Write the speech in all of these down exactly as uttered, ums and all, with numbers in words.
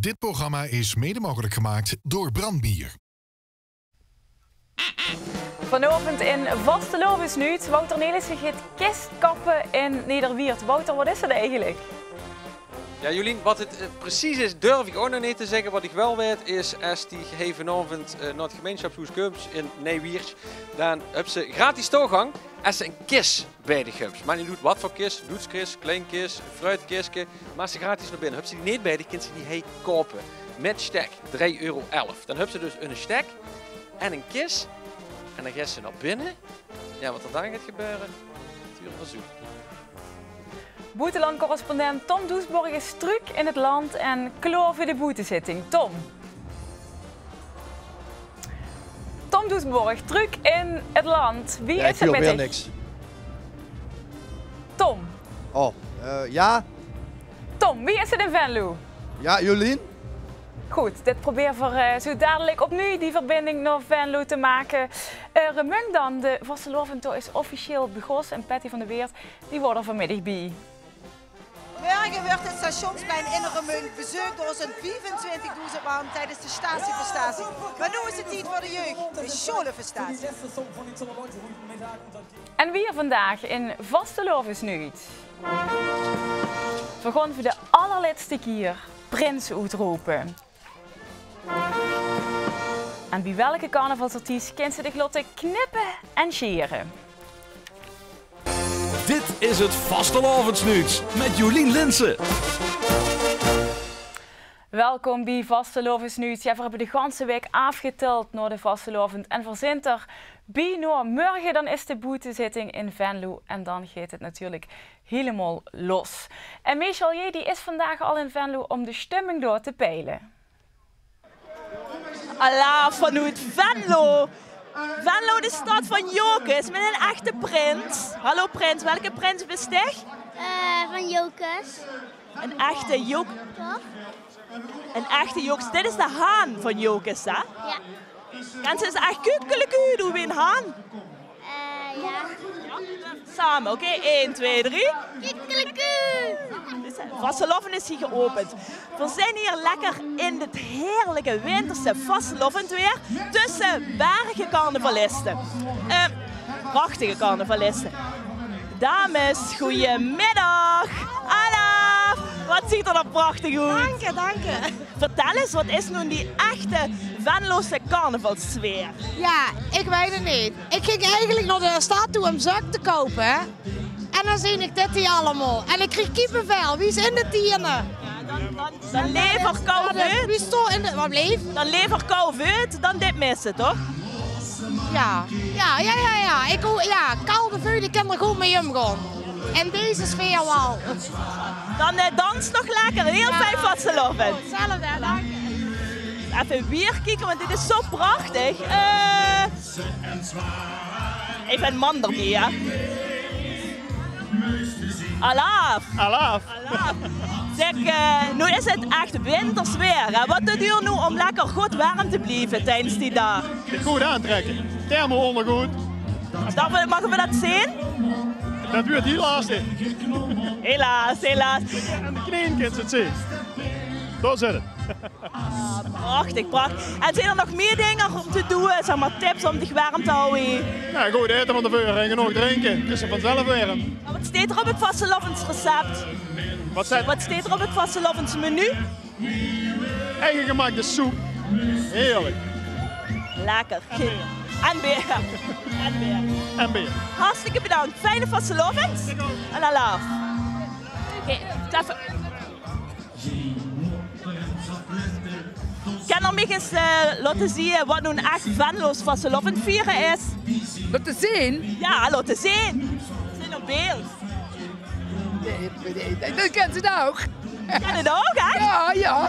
Dit programma is mede mogelijk gemaakt door Brand Bier. Vanaovend in Vastelaovesnuuts. Wouter Nelissen geit kis kappe in Nederweert. Wouter, wat is 't eigelik? Jao, Jolien, wat 't, eh, precies is, durf ich ouch nog neet te zègke. Wat ich waal weit, is es dich hie vanaovend, eh, nao 't gemeinsjapshoes kums in Nederweert, dan höbs se gratis toegang es se ein kis bij dich höbs. Mer neet oet wat veur kis, doedskis, klein kis, fruitkiske, mer es se gratis nao binne, höbs se die neet bij dich, kins se die hie koupe. Mit sjtek, drie euro elf. Dan höbs se dus ein sjtek en ein kis. En dan geis se nao binne. Jao, wat d'r dan geit gebeure, dat huurs se zoe. Boetelandcorrespondent Tom Doesborg is trök in 't land en klaor veur de boetezitting. Tom. Tom Doesborg, trök in 't land. Wie is 't mit dich? Tom. Oh, eh, jao? Tom, wie is 't in Venlo? Jao, Jolien? Good, dit probere v'r, eh, zoe dadelik opnuuj die verbinding nao Venlo te make. Eh, Remunj dan, de vastelaovend dao is officieel begós en Patty van der Weert, die waor d'r vanmiddig bie. Morge wuuert 't Stationsplein in Remunj bezeukt door zoe'n viefentwintigdoezend man tijdens de Statie veur Statie. Mer noe is 't tied veur de jeug, de Sjoleverstatie. En wie vandaag in Vastelaovesnuuts. V'r gaon veur de allerlètste kier prins oetrope. En bie welke carnavalsartiest kins se dich laote knippe en sjere? Dit is 't Vastelaovesnuuts mit Jolien Linssen. Welkom bie Vastelaovesnuuts. Jao, v'r höbbe de ganse waek aafgetèld nao de vastelaovend en v'r zint d'r bienao. Morge dan is de boetezitting in Venlo en dan geit 't natuurlik hielemaol los. En Michel, jee, die is vandaag al in Venlo óm de sjtumming dao te peile. Alaaf vanoet Venlo. Venlo, de stad van Jocus, mit 'nen echte prins. Hallo prins, welke prins bis dich? Eh, van Jocus. 'N echte Jocus. Toch? 'N echte Jocus. Dit is de haan van Jocus, hè? Jao. Kins se ins ech kukeleku doon wie 'n haan? Eh, jao. Same, oké? Ein, twee, drie. Kukeleku! Dus, eh, vastelaovend is hie geopend. V'r zeen hie lekker in 't heerlike winterse vastelaovendweer tösse berge carnavaliste. Eh, prachtige carnavaliste. Dames, gojemiddig. Alaaf, wat zeet d'r d'r prachtig oet. Danke, danke. Vertèl ins, wat is noe die echte Venlose carnavalssfeer? Jao, ich weit 't neet. Ich ging eigelik nao de stad toe óm zök te koupe. En dan zeen ich dit hie allemaol. En ich krieg kiepevel. Wie is in de tiene? Jao, dan, dan, dan lever koude veut. Wie is toch in de, wat bleef? Dan lever koude veut, dan dit misse, toch? Jao, jao, jao, jao, jao. Ich hoor, jao, koude veut, ich kin d'r good mei ómgaon. In deze sfeer waal. Dan, eh, dans nog lekker. Hiel fijn vastelaovend. Zelfde, dank je. Effe weer kieke, want dit is zo prachtig. Eh, effe 'n man d'rbie, hè? Alaaf. Alaaf. Alaaf. Zèk, eh, noe is 't ech winters weer, hè? Wat doot geer noe óm lekker good werm te blieve tiedes die daag? Dich good aantrèkke. Thermo-óndergood. Dao, mage v'r dat zeen? Dat wuuert hiel lastig. Helaas, helaas. Aan de kneen kins se 't zeen. Dao zit 't. Ah, prachtig, prachtig. En zeen d'r nog mieë dinger óm te doon, zèk mer, tips óm dich werm te hawwe? Jao, good aete van te veure en genóg drinke. Is 'r vanzelf werm. Mer wat steit d'r op 't vastelaovesrecept? Wat steit d'r op 't vastelaovesmenu? Eige gemaakde soep. Heerlik. Lekker. En beer. En beer. En beer. Hartstikke bedank. Fijne vastelaovend. En alaaf. Oké, klaf. Kènt geer mich ins, eh, laote zeen wat noe ech Venloos vastelaovend viere is? Laote zeen? Jao, laote zeen. Zeen op beeld. Nae, nae, nae, dat kènt ze ouch. Kènt ze ouch, hè? Jao, jao.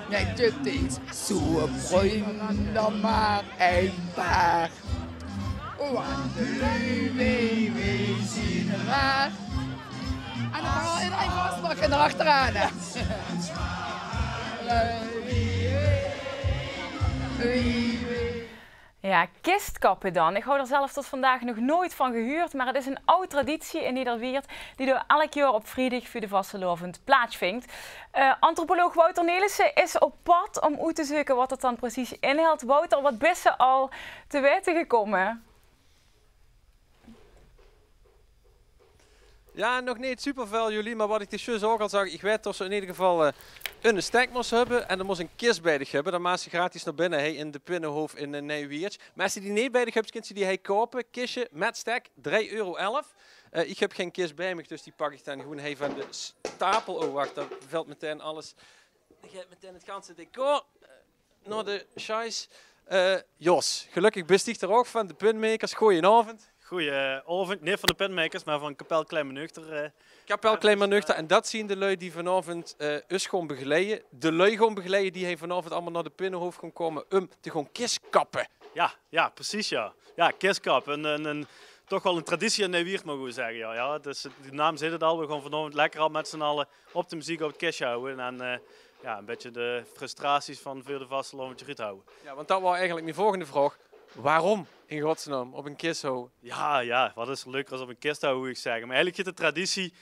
Nae, dit is zoe bruin dan mer ein paar. Want de lui, wee, wee zien raar. En dan vooral in ein vastpak en d'rachteraan, hè. Wee, wee. Ja, kistkappe dan. Ich haw d'r zelf tot vandaag nog noeit van gehuurd, mer 't is ein aw traditie in Nederweert die d'r elk jaor op vriedig veur de vastelaovend plaatsvindj. Eh, antropoloog Wouter Nelissen is op pad om oet te zeuke wat 't dan precies inhèlt. Wouter, wat bis se al te weite gekómme? Ja, nog neet superväöl, Julie, mer wat ich dich zjus ouch al zag, ich weit tot se in eder geval, eh, eine stek mós höbbe en dan mós se ein kis bie dich höbbe. Dan maags se gratis nao binne, hè, in de Pinnehof in, eh, Nijwieërs. Mer es se die neet bie dich höbs, kins se die hie koupe. Kisje mit stek, drie euro elf. Eh, ich höb gein kis bie mich, dus die pak ich dan gewoen hie van de stapel. Oh, wach, dao vèltj metein alles. Dao geit metein 't ganse decor, eh, nao de sjaars. Eh, Jos, gelökkig bis dich d'r ouch van de Pinmakers. Goojenaovend. Goojenaovend. Neet van de Pinmakers, mer van Kapel Klein Menuchter, eh. Kapel Klein Menuchter. En dat zien de lui die vanaovend, eh, us gaon begeleie. De lui gaon begeleie die hie vanaovend allemaol nao de Pinnehof gaon kómme um te gaon kiskappe. Ja, ja, precies, ja. Ja, kiskap. Ein, ein, ein, toch waal ein traditie in Nijwieërs, maag ich waal zègke. Ja, ja, dus de naam zaet 't al, we gaon vanaovend lekker al mit z'n alle op de meziek op 't kis houwe. En, eh, ja, ein bietje de frustraties van veur de vastelaovend d'roet houwe. Ja, want dat waor eigelik mien volgende vraog. Waorom in godsnaam op ein kis houwe? Ja, ja, wat is d'r leuker es op ein kis houwe, wou ich zègke. Mer eigelik geit de traditie,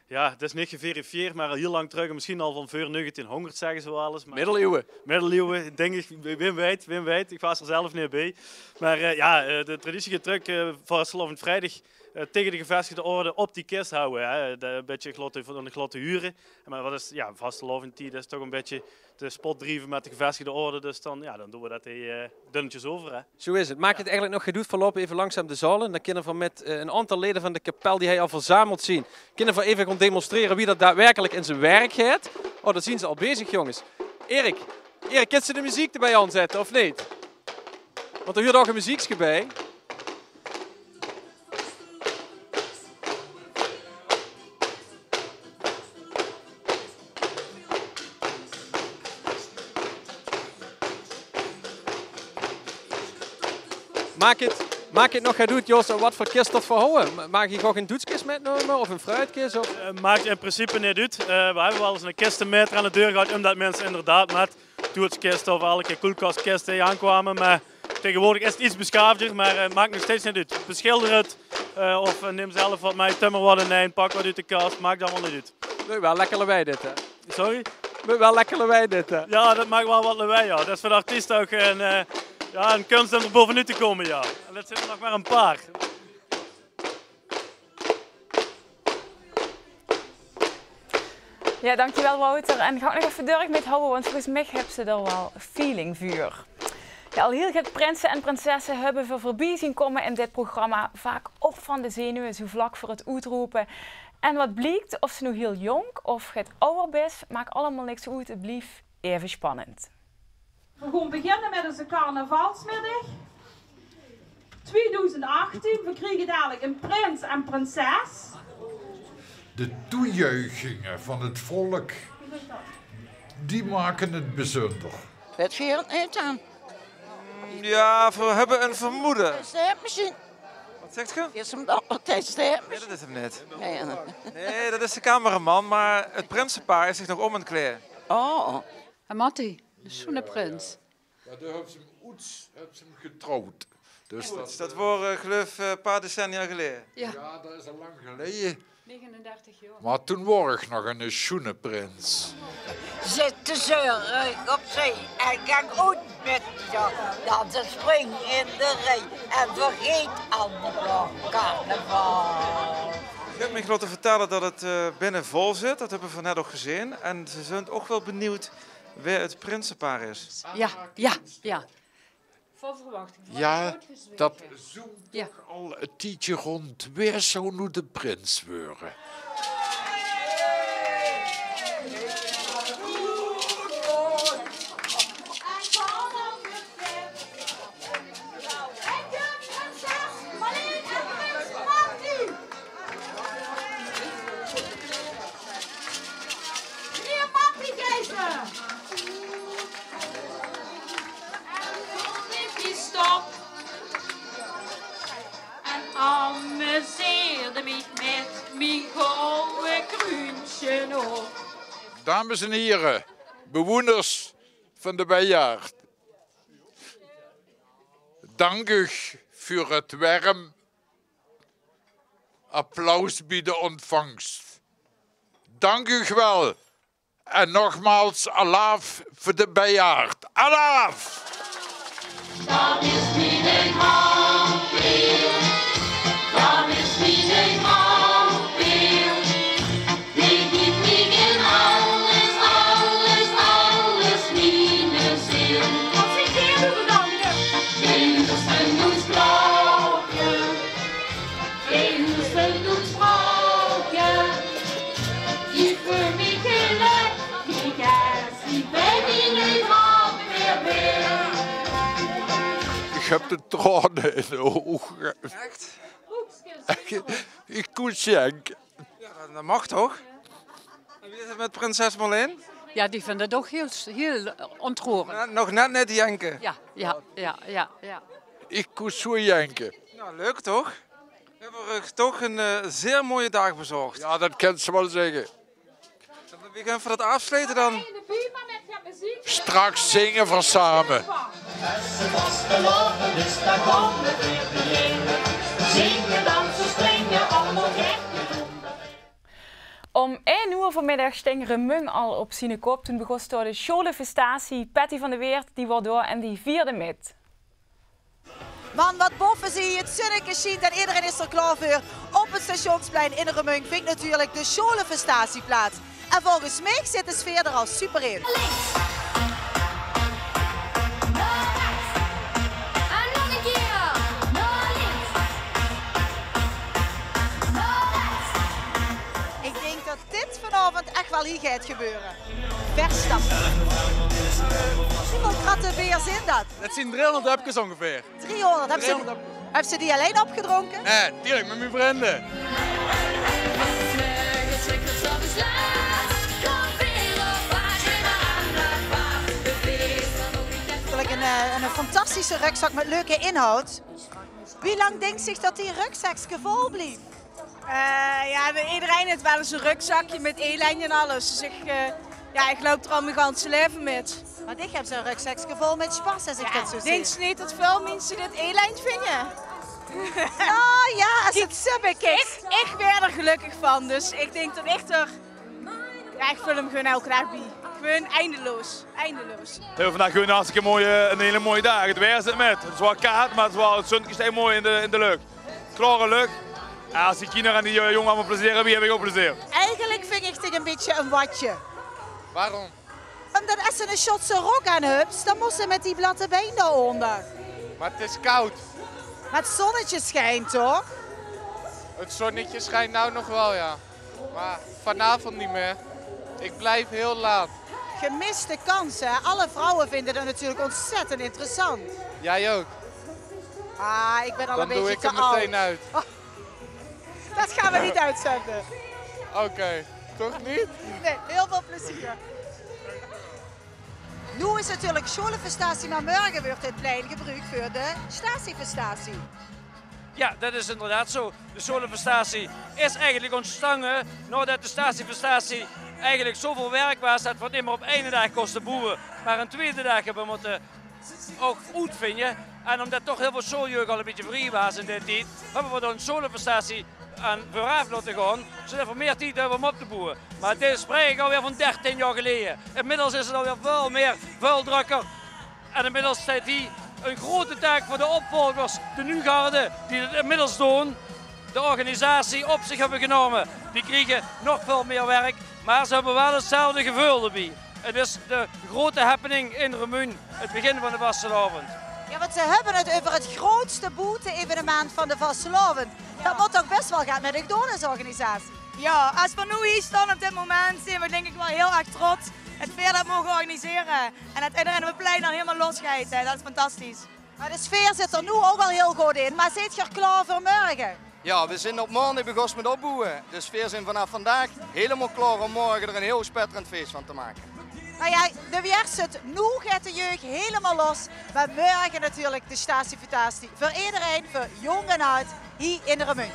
ja, 't is neet geverifieerd, mer al hieël lang trök. En mesjien al van veur negentienhóngerd, zègke ze waal ins. Mer middeleeuwe. Middeleeuwe, dink ich, wem weit, wem weit. Ich waas d'r zelf neet bie. Mer, eh, ja, eh, de traditie geit trök, eh, vastelaovend vriedig, eh, taenge de gevestigde orde op die kis houwe, hè. De, ein bietje gladde, van de gladde hure. Mer wat is, ja, vastelaovendstied is toch ein bietje de spot drieve mit de gevestigde orde. Dus dan, ja, dan doon we dat hie, eh, dunnetjes euver, hè. Zoe is 't. Maak 't eigelik nog gedoed, veer loupe effe langzaam de zaal in. Dan kinne veer mit, eh, ein aantal lede van de kapel die hie al verzameld zien, kinne veer effe gaon demonstrere wie dat daadwerkelik in zien werk geit. Oh, dao zien ze al bezig, jónges. Erik, Erik, kins se de meziek d'rbie aanzètte, of neet? Want d'r huurt ouch ein meziekske bie. Maak 't, maak 't nog gedoed, Jos, wat veur kis tot veer houwe. Maag ich ouch ein doedskis mitnumme of ein fruitkis? Of? Eh, maak in principe neet oet. Eh, we höbbe waal ins eine kistemeter aan de deur gehad, umdat minse inderdaad mit doedskiste of elke koelkaskiste hie aankwamen. Mer taengewoordig is 't get besjaafder, mer, eh, maak nog steeds neet oet. Beschilder 't, eh, of, eh, nim zelf wat mit, tummer wat inein, pak wat oet de kas, maak allemaol neet oet. Weurt waal lekker lawaai dit, hè? Sorry? Weurt waal lekker lawaai dit, hè? Ja, dat maak waal wat lawaai, ja. Dat is veur de artieste ouch ein, eh, ja, ein kuns um d'r bovenoet te kómme, ja. En dat zien d'r nog mer ein paar. Ja, dankjewel Wouter. En gaot nog effe dörch mit Houwe, want volges mich höbs se d'r waal feeling veur. Ja, al hieël get prinse en prinsesse höbbe veer veurbie zien kómme in dit programma. Vaak ouch van de zenuwe, zoe vlak veur 't oetrope. En wat bliek, of se noe hieël jónk of get awwer bis, maak allemaol niks oet. 't Blief effe spannend. Veer gaon beginne mit ózze carnavalsmiddig. Twieëdoezend achttien, veer kriege dalik ein prins en prinses. De toejuichingen van het volk, die maken het bijzonder. Wèt geer 't neet dan? Ja, veer höbbe ein vermoede. Is 't mesjien? Wat zègk geer? Is 'm dat, wat is 't? Nee, dat is 'm neet. Nee, dat is de cameraman, maar het prinsepaar is zich nog om aan 't kleie. Oh. En Mattie, de sjoene prins. Ja, ja. Maar toen höbbe ze 'm oets, höbbe ze 'm getrouwd. Dus dat, dat waor, eh, geluif, eh, paar decennia geleje. Ja. Ja, dat is al lang geleje. Negenendertig jaor. Maar toen waor ich nog eine sjoene prins. Zit de zörg opzij en gaank oet mit die dag. Dan spring in de rij en vergeet anger carnaval. Ich höb mich laote vertèlle dat 't, eh, binne vol zit. Dat höbbe veer net ouch gezeen. En ze zint ouch waal benuujd wae 't prinsepaar is. Ja, ja, ja. Vol verwachting. Ja, dat zoom toch al 'n tiedje rond. Wae zou noe de prins weure? Meneer Mattie Gijzen. En toen ich die stop en amuseerde mich mit mien gouwe kruunsje op. Dames en heren, bewoners van de Bijaard. Dank uch veur het werm applaus bie de ontvangst. Dank uch wel. En nogmaals, alaaf veur de bijaard. Alaaf! Dat is miene krabbeer. Dat is miene krabbeer. Dae gieët mich in alles, alles, alles miene ziel. Wat zit hier te veranderen? Dae is ein oetspraoke. Dae is ein oetspraoke. Ich veul mich gelökkig es ich bie miene krabbeer bin. Ich höb de traone in de ouge. Echt? Ich kós janke. Ja, dat, dat mag toch? En wie is het met prinses Marleen? Ja, die vindt het toch heel, heel ontroerend. Net, nog net niet janken. Ja, ja, ja, ja, ja. Ich kós zoe janke. Nou, leuk toch? We hebben toch een eh, zeer mooie dag bezorgd. Ja, dat kins se wel zègke. En wie gaan we dat afsluiten dan? Straks zinge v'r same. Es 't vastelaovend is, dan kómme v'r biejein. Zinge, danse, springe, allemaol gek. Om ein oer vanmiddig sting Remunj al op ziene kop. Toen begós dao de sjoalefestatie. Patty van de Weert, die waor dao en die vierde mit. Man, wat boffe zie, het zunneke sjient en iedereen is er klaor veur. Op het Stationsplein in Remunj vingt natuurlijk de sjoalefestatieplaats. En volgens mich zit de sfeer er al super in. Links. Nao rechts. En nog ein kier. Nao links. Nao rechts. Ik denk dat dit vanavond echt wel hier gaat gebeuren. Verstappen. Wieväöl kratte beer zeen dat? Dat zien driehonderd höpkes ongeveer. Driehonderd. Höbs se, höbs se die allein opgedrónke? Nae, natuurlik, mit mien vrunj. Natuurlik ein, eh, ein fantastische rugzak mit leuke inhoud. Wie lang dinks se dat die rugzakske vol blief? Eh, ja, iedereen heeft wel eens een rugzakje met ellende en alles. Dus ik, eh, ja, ik loop er al mijn ganse leven met. Maar dich höbs ein rugzakske vol mit sjpas, es ich dat zoe zeen. Dinks se neet dat väöl minse dit elend vinge? Ja, ja, es se 't zoe bekijks. Ik, ik werd er gelukkig van, dus ik denk dat ik er, ja, ik vul hem gewoon elke dag bij. Gewoon eindeloos, eindeloos. We höbbe vandaag gewoon ein hartstikke mooie, ein hele mooie daag. Het waer zit mit. Het is waal kaod, maar het is waal, het zunneke sjteit mooi in de, in de lök. Klaore lök. Ja, es die kinjer en die eh, jóng allemaol plezeer höbbe, höb ich ouch plezeer. Eigenlijk vind ik dich een beetje een watje. Waarom? Omdat es se eine Sjotse rok aan höbs, dan mós se mit die platte bein dao-ónger. Maar het is koud. Maar het zonnetje schijnt, toch? Het zonnetje schijnt nou nog wel, ja. Maar vanavond niet meer. Ik blijf heel laat. Gemiste kans, hè? Alle vrouwen vinden dat natuurlijk ontzettend interessant. Jij ook. Ah, ik ben al een beetje te oud. Dan doe ik hem meteen uit. Oh, dat gaan we niet uitzenden. Oké, toch niet? Nee, heel veel plezier. Noe is natuurlik sjoalefestatie, maar morge wuuert het plein gebruuk veur de statiefestatie. Ja, dat is inderdaad zo. De sjoalefestatie is eigenlijk ontstange naodet de statiefestatie eigenlijk zoväöl werk waas dat v'r het nimmer op eine daag kóste boewe, maar eine twiede daag höbbe mótte ouch oetvinje. En omdat toch hiel väöl sjoaljeug al ein bietje vrie waas in dae tied, höbbe v'r dan de sjoalefestatie aan veuraaf laote gaon, zodat v'r mier tied höbbe om op te boewe. Maar dit is spreek alweer van dertien jaor geleje. Inmiddels is het alweer väöl mier, väöl drökker. En inmiddels steit hie ein grote taak veur de opvolgers, de nuuj garde, die het inmiddels doon. De organisatie op zich höbbe genómme. Die kriege nog väöl mier werk, maar ze höbbe waal hetzelfde geveul d'rbie. Het is de grote happening in Remunj, het begin van de vastelaovend. Ja, want ze höbbe het euver het grootste boete-evenement van de vastelaovend. Ja. Dat mót toch best wel get mit uch doon es organisatie? Ja, es v'r noe hie staon op dit moment, zeen v'r denk ik wel heel erg trots het veer dat moge organiseren. En dat iedereen op het plein dan helemaal losgeit, hè. Dat is fantastisch. Maar de sfeer zit er noe ouch al heel good in. Maar zeet geer klaor veur morge? Ja, we zien op maondig begós mit opboewe. Dus veer zien vanaaf vandaag helemaal klaor om morge er ein heel spetterend fees van te make. Nou ja, de Wieërs, noe geit de jeug helemaal los. Maar morge natuurlik de statiefestatie veur iedereen, veur jóng en aad, hie in Remunj.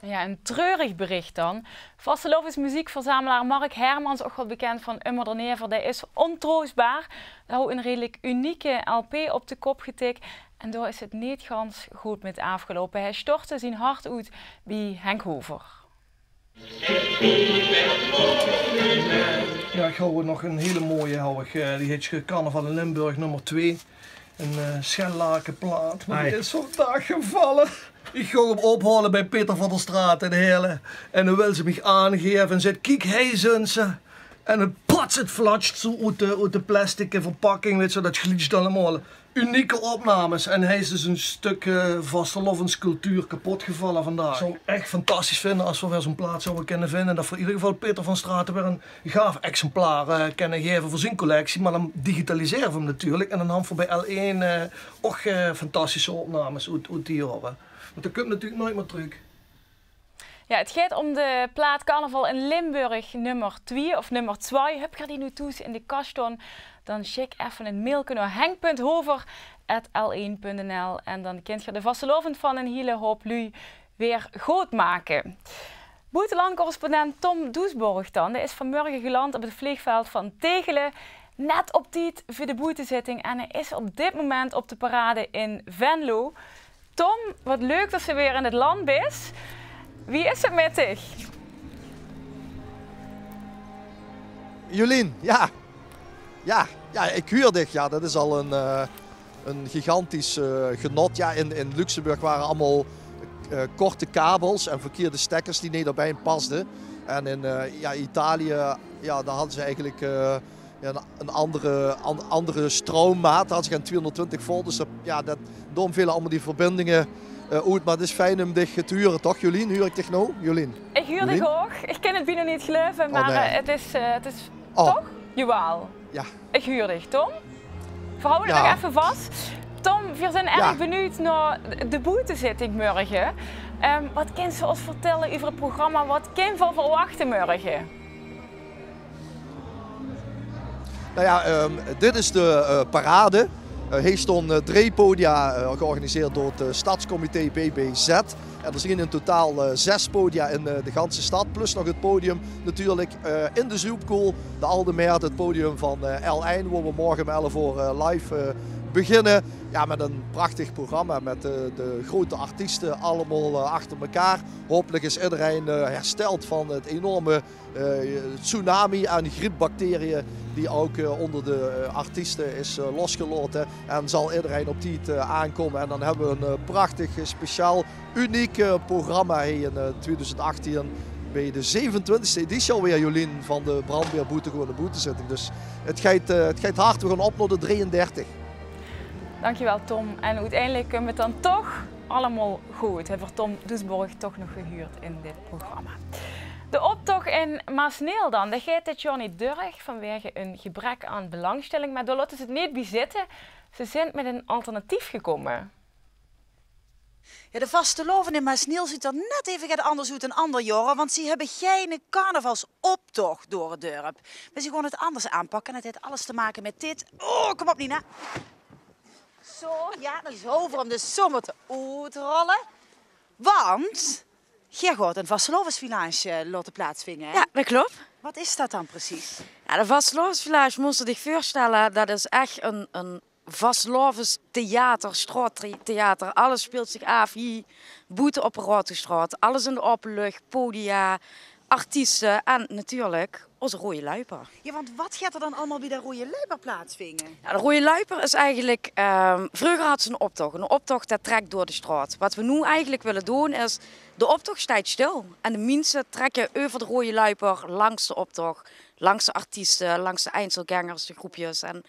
Ja, ein treurig bericht dan. Vastelaovesmeziekverzamelaar Mark Hermans, ouch waal bekènd van Ummer d'r Never, dae is ontroostbaar. Dae haw ein redelik unieke L P op de kop getik en dao is 't neet gans good mit aafgeloupe. Hae stortte zien hart oet bie Henk Hover. Ja, ich haw nog ein hele mooie, haw ich, eh, die heet Carnaval in Limburg nummer twee. Ein, eh, sjellake plaat, mer die is vandaag gevalle. Ich gaon 'm ophaole bie Peter van der Straat in Heële. En dan wil ze mich aangaeve en zaet: "Kiek, hie zunt ze." En dan pats, 't flatsjt zo oet de, oet de plastieke verpakking, wits se, dat glitsjt allemaol. Unieke opnames. En hae is dus ein stök, eh, vastelaovescultuur kapot gevalle vandaag. Ich zou 't ech fantastisch vinje es v'r weer zo'n plaat zouwe kinne vinje. Dat v'r in eder geval Peter van Straten weer ein gaaf exemplaar, eh, kinne gaeve veur zien collectie. Mer dan digitalisere v'r 'm natuurlik. En dan hant v'r bie L1, eh, ouch, eh, fantastische opnames oet, oet die jaore. Want dat kump natuurlik noeit mier trök. Ja, 't geit óm de plaat Carnaval in Limburg nummer twee of nummer tswai. Höb geer die noe thoes in de kas staon, dan sjik effe ein mailke nao henk punt hover at l1.nl en dan kint geer de vastelaovend van ein hiele houp luuj weer good make. Boetelandcorrespondent Tom Doesborg dan, dae is vanmorge geland op 't vleegveld van Tegele. Net op tied veur de boetezitting en hae is op dit moment op de parade in Venlo. Tom, wat leuk dat se weer in 't land bis. Wie is 't mit dich? Jolien, ja. Ja, ja, ik huur dich. Ja, dat is al een, eh, een gigantisch, eh, genot. Ja, in, in Luxemburg waren allemaal, eh, korte kabels en verkeerde stekkers die niet op één pasden. En in, eh, ja, Italië, ja, daar hadden ze eigenlijk, eh, ja, een, een andere, an-, andere stroommaat. Daar hadden ze geen tweehonderdtwintig volt. Dus dat, ja, dat, daarom vielen allemaal die verbindingen, eh, uit. Maar het is fijn om dich te huren, toch, Jolien? Huur ik dich nou, Jolien? Ich huur dich ouch. Ich kin 't bienao neet geluive, mer, eh, 't is, eh, 't is toch? Jawaal. Ja. Ich huur dich, Tom. Veer hawwe 't nog effe vas. Tom, veer zeen erg benuujd nao de boetezitting mörge. Ehm, wat kins se ós vertèlle euver 't programma? Wat kinne veer verwachte mörge? Nou ja, ehm, dit is de, eh, parade. Eh, hier staan, eh, drie podia, eh, georganiseerd door het, eh, stadscomité B B Z. En er zijn in totaal, eh, zes podia in, eh, de ganse stad. Plus nog het podium natuurlijk, eh, in de Zoepkoel, de Alde Mert, het podium van, eh, L1, waar we morgen om elf uur, eh, live, eh, beginnen. Ja, met een prachtig programma met, eh, de grote artiesten allemaal, eh, achter elkaar. Hopelijk is iedereen, eh, hersteld van het enorme eh, tsunami aan griepbacteriën die ook, eh, onder de, eh, artiesten is, eh, losgelaten. En zal iedereen op tijd, eh, aankomen. En dan hebben we een, eh, prachtig, eh, speciaal, uniek, eh, programma hier in, eh, tweeduizend achttien bij de zevenentwintigste editie alweer, Jolien, van de Brandweer Boetegewone Boetezitting. Dus het geit, eh, het geit hard, we gaan op naar de drieëndertig. Dankjewel, Tom. En oeteindelik kump 't dan toch allemaol good. Höbbe v'r Tom Doesborg toch nog gehuurd in dit programma. De optoch in Maasneel dan, dae geit dit jaor neet door vanwege ein gebrek aan belangstelling. Mer dao laote ze 't neet bie zitte. Ze zint mit ein alternatief gekómme. Ja, de vastelaovend in Maasneel zuut d'r net effe get anders oet dan anger jaore, want ze höbbe geine carnavalsoptoch door 't dörp. Mer ze gaon 't anders aanpakke en det haet alles te make mit dit. Oh, kóm op, Nina. Zo, ja, dan zo veur 'm de zomer te oetrolle. Want geer gaot ein vastelaovesvillage, eh, laote plaatsvinge, hè? Ja, det klop. Wat is det dan precies? Ja, de vastelaovesvillage, mós se dich veurstelle, det is ech ein, ein vastelaovestheater, straottheater. Alles speelt zich aaf hie boete op de Raodhuusstraot. Alles in de aope luch, podia, artieste en natuurlik ózze Roeje Luiper. Ja, want wat geit d'r dan allemaol bie de Roeje Luiper plaatsvinge? Ja, de Roeje Luiper is eigelik, ehm, vreuger had se 'n optoch. 'n Optoch, det trèk door de straot. Wat we noe eigelik wille doon is, de optoch steit stil. En de miense trèkke euver de Roeje Luiper langs de optoch, langs de artieste, langs de einzelgängers, de groepjes. En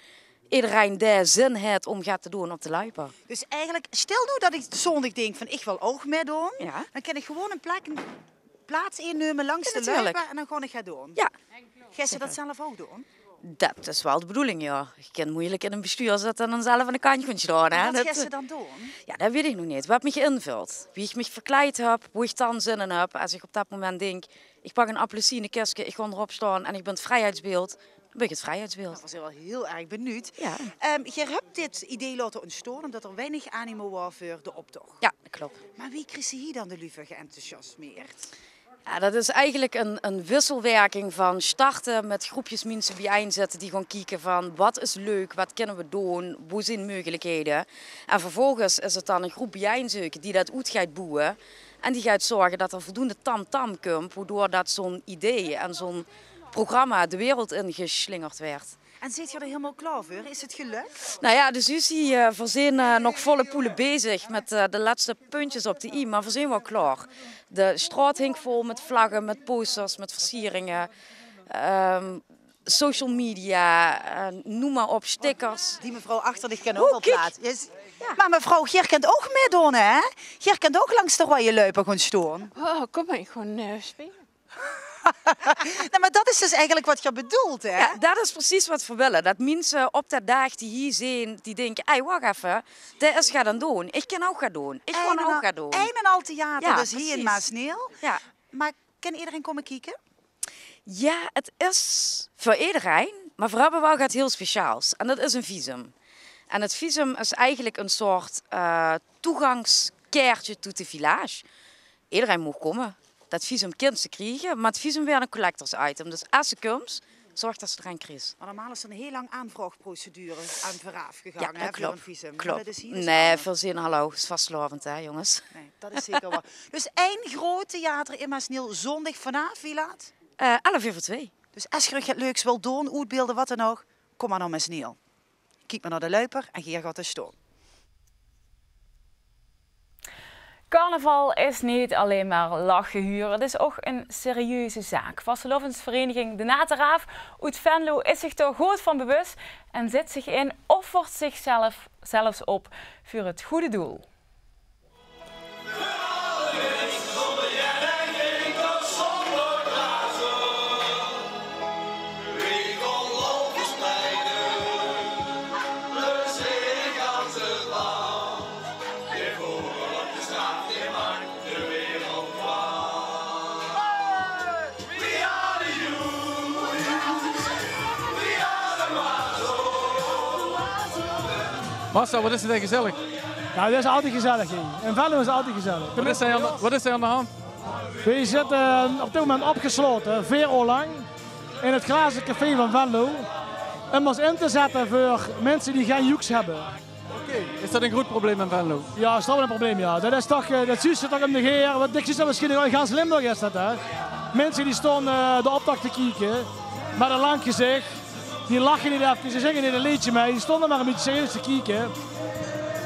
ederein dae zin haet óm get te doon op de Luiper. Dus eigelik, stel noe det ich zóndig dink van ich wil ouch mitdoon. Ja. Dan kin ich gewoon ein plek, ein plaats innumme langs Ja, de natuurlik. Luiper en dan gaon ich 't doon. Ja. Geis se det zelf ouch doon? Det is waal de bedoeling, ja. Ich kin meujelik in ein bestuur zitte en dan zelf aan de kant gaon staon, hè. Wat Det, geis se dan doon? Ja, det weit ich nog neet. Waat mich invult. Wie ich mich verkleid höb, wo ich dan zin in höb. Es ich op det moment dink, ich pak ein appelsienekistje, ich gaon d'rop staon en ich bin 't vrijheidsbeeld. bie 't Vrijheidsbeeld. Noe, veer zeen waal hiel erg benuujd. Ja. Ehm, geer höb dit idee laote óntstaon ómdet d'r weinig animo waor veur de optoch. Ja, det klop. Mer wie krieg geer hie dan de luuj veur geënthousiasmeerd? Ja, det is eigelik ein, ein wisselwerking van starte mit groepjes minse biejein zitte die gaon kieke van: wat is leuk, wat kinne we doon, wo zeen meugelikhede? En vervolges is 't dan ein groep biejein zeuke die det oet geit boewe en die geit zörge det d'r voldoende tamtam kump, wodoor det zo'n idee en zo'n programma de wereld in geslingerd weurt. En zeet geer d'r hielemaol klaor veur? Is 't gelök? Noe ja, dus Suzy, eh, veer zeen, eh, nog volle poele bezig mit, eh, de lètste puntjes op de i, mer veer zeen waal klaor. De straot hingk vol mit vlagge, mit posters, mit versieringe, ehm, social media, eh, neum mer op, stickers. Die mevrouw achter dich kan ouch al plaat. Yes. Ja. Mer mevrouw, geer kint ouch mitdoon, hè? Geer kint ouch langs de roeje luiper gaon staon. Oh, kóm mer, ich gaon, eh, spele. Noe, mer det is dus eigelik wat geer bedoelt, hè? Ja, det is precies wat veer wille. Det minse op dae daag die hie zeen, die dinke: "Ei, wach effe, det is get aan doon. Ich kin ouch get doon. Ich gaon ouch get doon." Ein en al theater, ja, dus hie in Maasneel. Ja. Mer kin ederein kómme kieke? Ja, 't is veur ederein, mer veer höbbe waal get hiel speciaals. En det is ein visum. En 't visum is eigelik ein soort, eh, toegangskaertje tot de village. Ederein maag kómme. Det visum kins se kriege, mer 't visum weurt ein collectors item. Dus es se kums, zörg det se d'r ein kriegs. Mer normaal is d'r ein hiel lang aanvraogprocedure aan veuraaf gegange, hè, veur ein visum. Klop. Mer det is hie dus anges. Nae, veer zeen, hallo, 't is vastelaovend, hè, jónges. Nae, det is zeker waor. Dus ein groot theater in Maasneel, zóndig vanaaf wie laat? Eh, elf oer veur twee. Dus es geer get leuks wilt doon, oetbeelde, wat dan ouch, kóm mer nao Maasneel. Kiek mer nao de luiper en geer gaot d'r staon. Carnaval is neet allein mer lache hure, 't is ouch ein serieuze zaak. Vastelaovesvereniging De Nateraaf oet Venlo is zich dao good van bewus en zit zich in, offert zichzelf zelfs op veur 't goede doel. Marcel, wat is 't hie gezellig? Ja, 't is altied gezellig hie. In Venlo is 't altied gezellig. Wat is hie aan de, wat is hie aan de hand? Weej zitte op dit moment opgeslaote, veer oor lang, in 't Glazen Café van Venlo. Óm ós in te zette veur minse die gein joeks höbbe. Oké, is det ein groot probleem in Venlo? Ja, is toch waal ein probleem, ja. Det is toch, eh, det zuus se toch óm dich haer. Want ich zuus det mesjien in gans Limburg is det, hè. Minse die staon, eh, de optoch te kieke, mit ein lang gezich. Die lache neet efkes, die zinge neet ein leedje mei. Die staon d'r mer ein bietje serieus te kieke.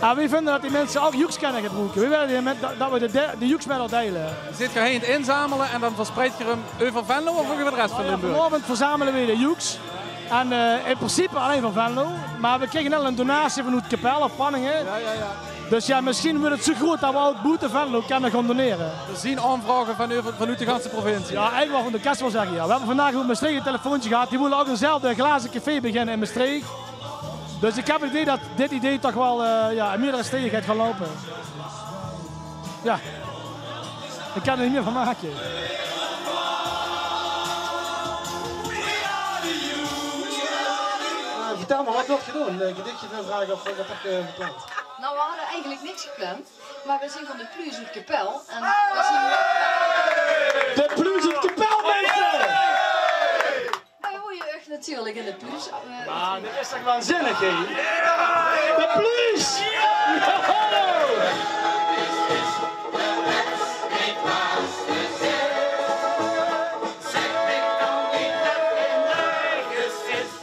En weej vinje det die minse ouch joeks kinne gebroeke. Weej wille det, det weej de, de, de joeks mit häör deile. Zeet geer hie aan 't inzamele en dan verspreid geer 'm euver Venlo of euver de res van Limburg? Vanaovend verzamele weej de joeks. En, eh, in principe allein van Venlo. Mer weej kriege net ein donatie vanoet Kepèl of Panninge. Ja, ja, ja. Dus ja, mesjien wuuert 't zoe groot det weej ouch boete Venlo kinne gaon donere. D'r zeen aanvraoge van euver, vanoet de ganse provincie. Ja, eigelik waal van de kès waal zègke, ja. Weej höbbe vandaag oet Mestreech ein telefoontje gehad. Die wille ouch eenzelfde glazen café beginne in Mestreech. Dus ich höb 't idee det dit idee toch waal, eh, ja, in meerdere stede geit gaon loupe. Ja. Ich kan d'r neet mieë van make. Ah, vertèl mer, wat höb geer gedoon? Ein gedichje veurdrage of wat höb geer gepland? Nou, we hadden eigenlijk niks gepland, maar we zien van de Pluus oet Kepèl. En we zien... De Pluus oet Kepèl, minse! Wij horen je echt natuurlijk in de Pluus. Eh, ah, dit is toch waanzinnig, hè? De Pluus! Joho!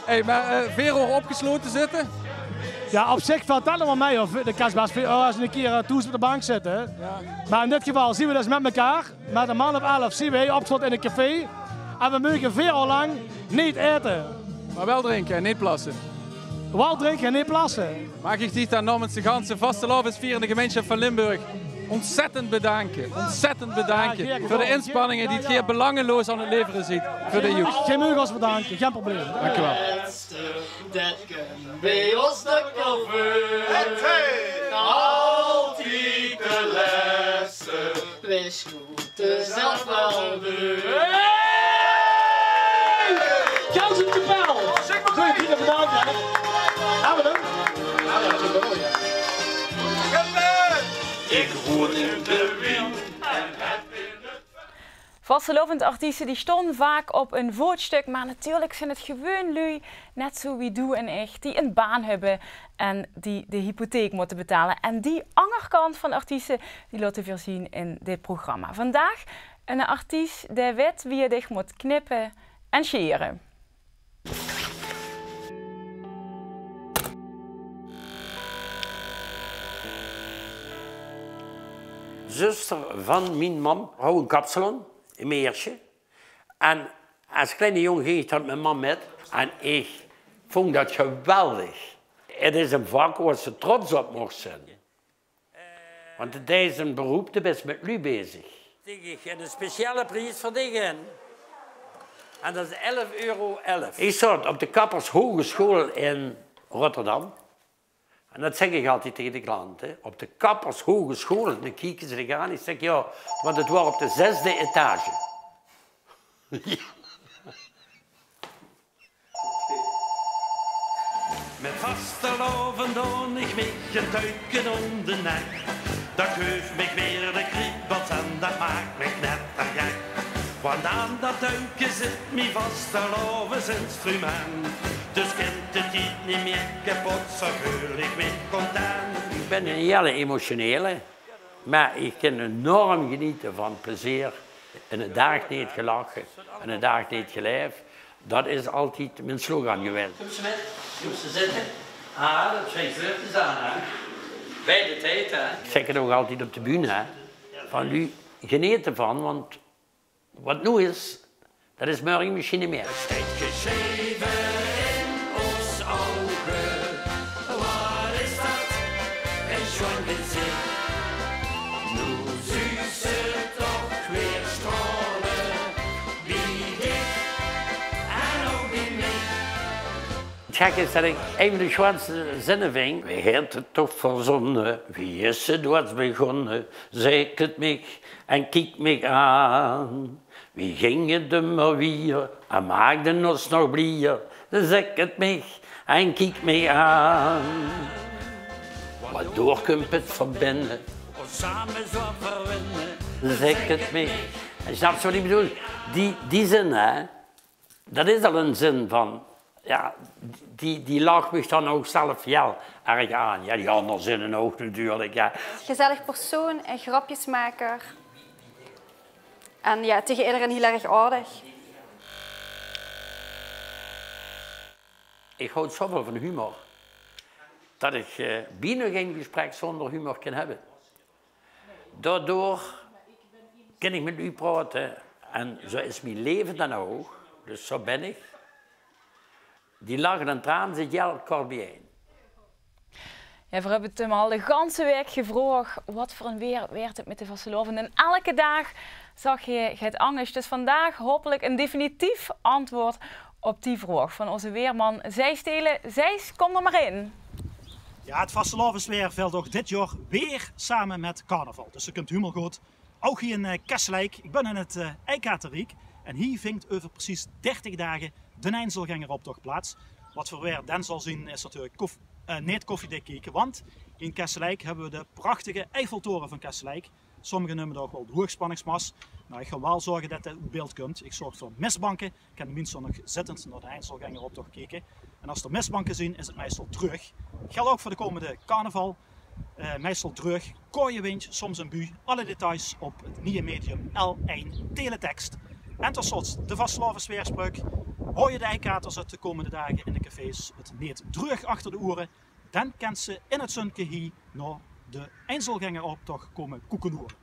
Hey, mer, eh, veer oor opgeslote zitte? Ja, op zich velt det nog waal mei, of de kès bès veer oor es ein kier, eh, thoes op de bank zitte. Ja. Mer in dit geval zien we dus mit mekaar. Mit ein man of elf zien we hie opgeslaote in ein café. En we moge veer oor lang neet aete. Mer waal drinke en neet plasse. Waal drinke en neet plasse. Maag ich dich dan namens de ganse vastelaovesvierende gemeinsjap van Limburg ontzettend bedanke. Ontzettend bedanke. Ja, geer veur de inspanninge die geer belangeloos aan 't levere zeet veur de joeks. Geer maag ós bedanke, gein probleem. Dank u wel. Det kump bie ós dök al veur. Altied de lèste. Weej sjoete zelf waal deur. Hey! Gans oet Kepèl! Vastelaovendartieste die staon vaak op ein voetsjtök, mer natuurlik zeen 't gewoon luuj, net zo wie doe en ich, die ein baan höbbe en die de hypotheek mótte betale. En die anger kant van artieste, die laote veer zien in dit programma. Vandaag ein artiest dae weit wie hae dich mót knippe en sjere. Zuster van mien mam hou ein kapsalon in Meersje. En es kleine jóng ging ich dan mit mam mit. En ich vónj dat geweldig. 't Is ein vak wo se trots op mós zeen. Want 't is ein beroep, doe bis mit luuj bezig. Tik ich ein speciale pries veur dich in. En dat is elf euro elf. Ich zaot op de Kappers Hogeschool in Rotterdam. En dat zèk ich altied taenge de klante. Op de Kappers Hogeschool, dan kieke ze dich aan. Ich zèk: "Jao, want 't waor op de zesde etage." Mit vastelaovend doon ich mich ein tuikske óm de nek. Dat guf mich weer de kriebels en dat maak mich netter gek. Want aan dat tuikske zit mien vastelaovensinstrument. Dus kint de tied neet mieë kepot, zo veul ich mich content. Ich bin eine hele emotionele. Mer ich kin enorm genete van plezeer. En eine daag neet gelache, en eine daag neet gelaef. Dat is altied mien slogan gewaes. Kóm ze mit, kóm ze zitte. Ah, dat zeen veur te zeen, hè. Bie de tied, hè. Ich zèk 't ouch altied op de bühne, hè. Van luuj, geneet d'rvan, want wat noe is, dat is mörge mesjien neet mieë. 't Steit gesjreve in ós ouge. Wat is dat ein sjoean gezich. Noe zuus se toch weer straole. Bie dich en ouch bie mich. 't Gekke is dat ich ein van de sjoeanste zinne vinj. Wae haet 't toch verzónne? Wie is 't oets begonne? Zèk 't mich en kiek mich aan. Wie ging 't ummer wier? En maakde ós nog blier. Zèk 't mich en kiek mich aan. Wat doorkump 't verbinne? Ós same zo verwinne. Zèk 't mich. En snaps se wat ich bedoel? Die, die zin, hè? Dat is al ein zin van, jao, die, die lach mich dan ouch zelf hiel erg aan. Jao, die anger zinne ouch natuurlik, jao. Gezellig persoon, ein grapjesmaker. En jao, taenge ederein hiel erg aardig. Ich haoj zoväöl van humor, dat ich, eh, bienao gein gesprek zónger humor kin höbbe. Daodoor kin ich mit luuj praote en zo is mien laeve dan ouch. Dus zo bin ich. Die lach en traan zit hiel kort biejein. Jao, veer höbbe 't 'm al de ganse waek gevraog: wat veur ein weer waert 't mit de vastelaovend? En eder daag zag hae get angers. Dus vandaag hopelik ein definitief antwoord op die vraog van ózze weerman Zijs Telen. Zijs, kóm d'r mer in. Jao, 't vastelaovesweer vilt ouch dit jaor weer same mit carnaval. Dus dat kump hielemaol good. Ouch hie in, eh, Kesseleik. Ich bön in 't, eh, Eicaterriek. En hie vingk euver precies dertig daag d'n Einzelgängeroptoch plaats. Wat veur weer dan zal zien, is natuurlik kof-, eh, neet koffiedik kieke. Want hie in Kesseleik höbbe v'r de prachtige Eiffeltoren van Kesseleik. Sommige neume 't ouch waal de hoogspanningsmast. Noe, ich gaon waal zörge dat det oet beeld kump. Ich zörg veur mistbanke. Kenne de miense nog zittend nao d'n Einzelgängeroptoch kieke. En es d'r mistbanke zien, is 't meistal dreug. Gelt ouch veur de kómmende carnaval. Eh, meistal dreug, kooie windj, soms ein bui. Alle details op 't nieje medium L één Teletext. En tot slot de vastelaovesweerspreuk. Haoj de eikaters 't de kómmende daag in de cafés 't neet dreug achter de oere, dan kins se in 't zunke hie nao d'n Einzelgängeroptoch kómme koekeloere.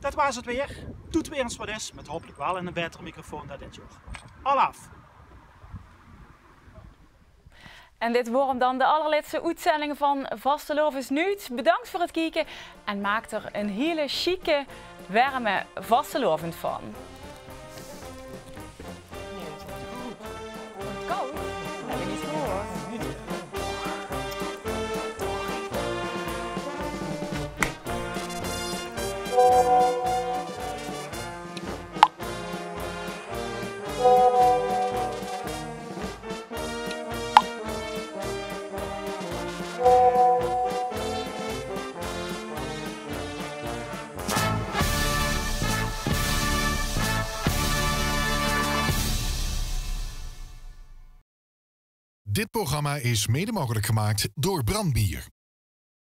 Det waas 't weer. Toet weer ins waat is, mit hopelik waal ein baeter microfoon dan dit jaor. Alaaf! En dit waor 'm dan, de allerlètste oetzending van Vastelaovend is Nuuts. Bedank veur 't kieke en maak d'r ein hiel sjieke, werme vastelaovend van. Dit programma is mede mogelijk gemaakt door Brand Bier.